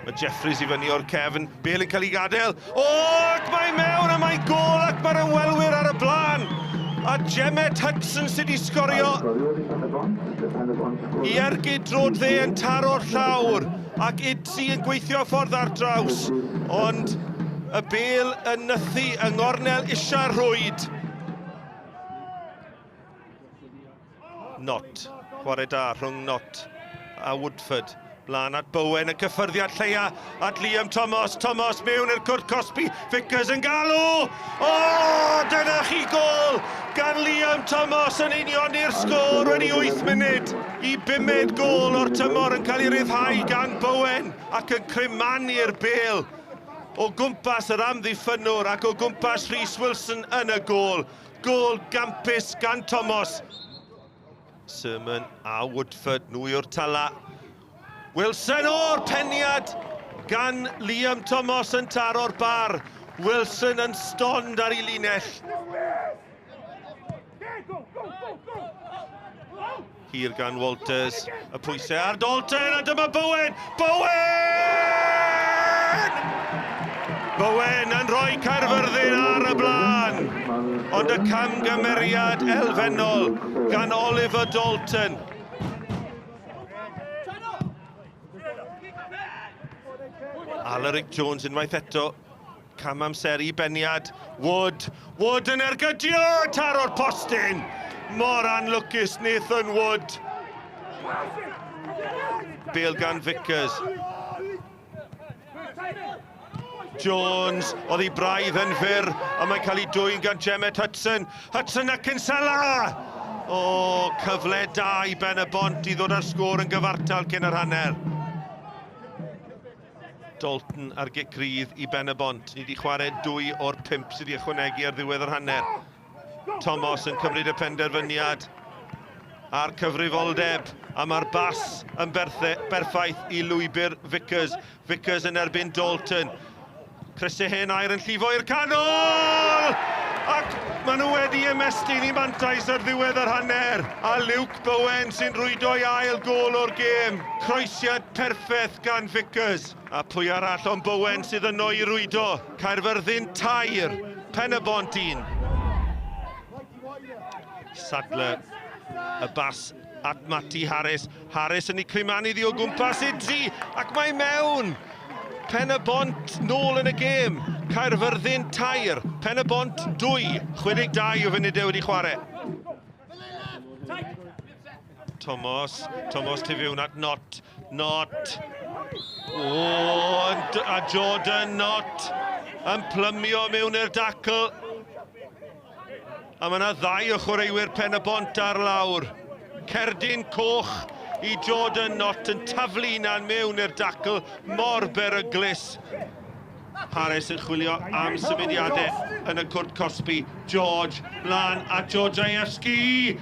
Mae Jeffries i fyny o'r cefn, Bale yn cael ei gadael. O, ac mae mewn a mae'n gol ac mae'r ymwelwyr ar y blaen. A Jemmet Hudson sydd wedi sgorio i ergyd drod dde yn taro'r llawr ac Idzi yn gweithio ffordd ar draws. Ond y bel yn nythu yng ngornel isia'r rhwyd. Knott. Chwarae da rhwng Knott a Woodford. Blaen at Bowen, y cyffyrddiad lleia at Liam Thomas. Thomas mewn i'r cwrt cosbi. Vickers yn galw! O, dyna chi gol gan Liam Thomas yn unioni'r sgôr wedi 8 munud. I bumed gol o'r tymor yn cael ei ryddhau gan Bowen ac yn crymanu'r bel o gwmpas yr amddiffynnwr ac o gwmpas Rhys Wilson yn y gol. Gôl gampus gan Thomas. Sermon a Woodford, nhw yw'r tala. Wilson o'r peniad gan Liam Thomas yn taro'r bar. Wilson yn stond ar ei linell. Hir gan Walters, y pwysau ar Dalton, a dyma Bowen! Bowen! Bowen yn rhoi Caerfyrddin ar y blaen! Ond y camgymeriad elfennol gan Oliver Dalton. Alaric Jones unwaith eto, cam amser i beniad. Wood, Wood yn ergydio, taro'r postyn! Mor anlwcus Nathan Wood. Bale gan Vickers. Jones, oedd ei braidd yn fyr, a mae'n cael ei dwyn gan Jemmet Hudson. Hudson a Kinsella! O, cyfle da i Ben y Bont i ddod â'r sgôr yn gyfartal cyn yr hanner. Dalton ar gic rydd i Ben y Bont. Ni wedi chwarae dwy o'r pump sydd wedi ychwanegu ar ddiwedd yr hanner. Thomas yn cymryd y penderfyniad a'r cyfrifoldeb a mae'r bas yn berthe, berffaith i lwybr Vickers. Vickers yn erbyn Dalton. Crysau hen air yn llifo i'r canol! Ac maen nhw wedi ymestyn i mantais ar ddiwedd yr hanner. A Luke Bowen sy'n rwydo ei ail gôl o'r gêm. Croesiad perffaith gan Vickers. A pwy arall ond Bowen sydd yno i rwydo. Caerfyrddin tair, Pen-y-bont un. Sadler, y bas at Matty Harris. Harris yn ei crimanu ddi o gwmpas Idzi, ac mae mewn! Pen-y-bont nôl yn y gêm. Caerfyrddin tair, Pen-y-bont 2. 62 o funudau wedi chwarae. Thomas, Thomas tu fewn at Knott, Knott. O, a Jordan Knott yn plymio mewn i'r dacl. A mae yna ddau o chwaraewyr Pen y Bont ar lawr. Cerdyn coch i Jordan Knott yn taflu hunan mewn i'r dacl mor beryglus. Harris yn chwilio am symudiadau yn y cwrt cosbi. George, mlaen at George Ajewski!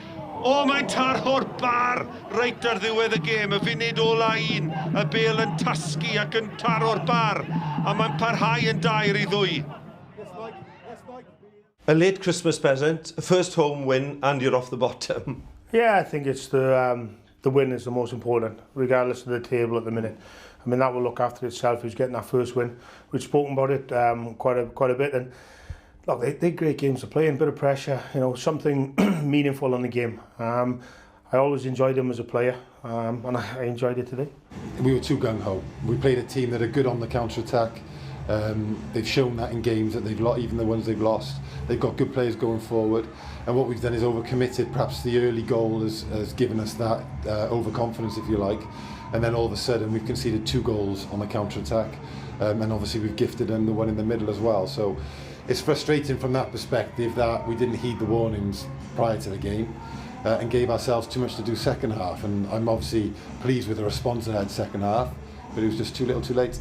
O, mae'n taro'r bar reit ar ddiwedd y gêm, y funud ola un, y bel yn tasgu ac yn taro'r bar, a mae'n parhau yn dair i ddwy. A late Christmas present, a first home win, and you're off the bottom. Yeah, I think it's the um, the win is the most important, regardless of the table at the minute. I mean, that will look after itself. Who's getting that first win? We've spoken about it um, quite a quite a bit, and look, they, they're great games to play in, bit of pressure, you know, something meaningful in the game. Um, I always enjoyed him as a player, um, and I, I enjoyed it today. We were too gung-ho. We played a team that are good on the counter-attack. Um, they've shown that in games that they've lost, even the ones they've lost. They've got good players going forward. And what we've done is overcommitted. Perhaps the early goal has, has given us that uh, overconfidence, if you like. And then all of a sudden we've conceded two goals on the counter-attack. Um, and obviously we've gifted them the one in the middle as well. So it's frustrating from that perspective that we didn't heed the warnings prior to the game. Uh, and gave ourselves too much to do second half. And I'm obviously pleased with the response I had second half, but it was just too little too late.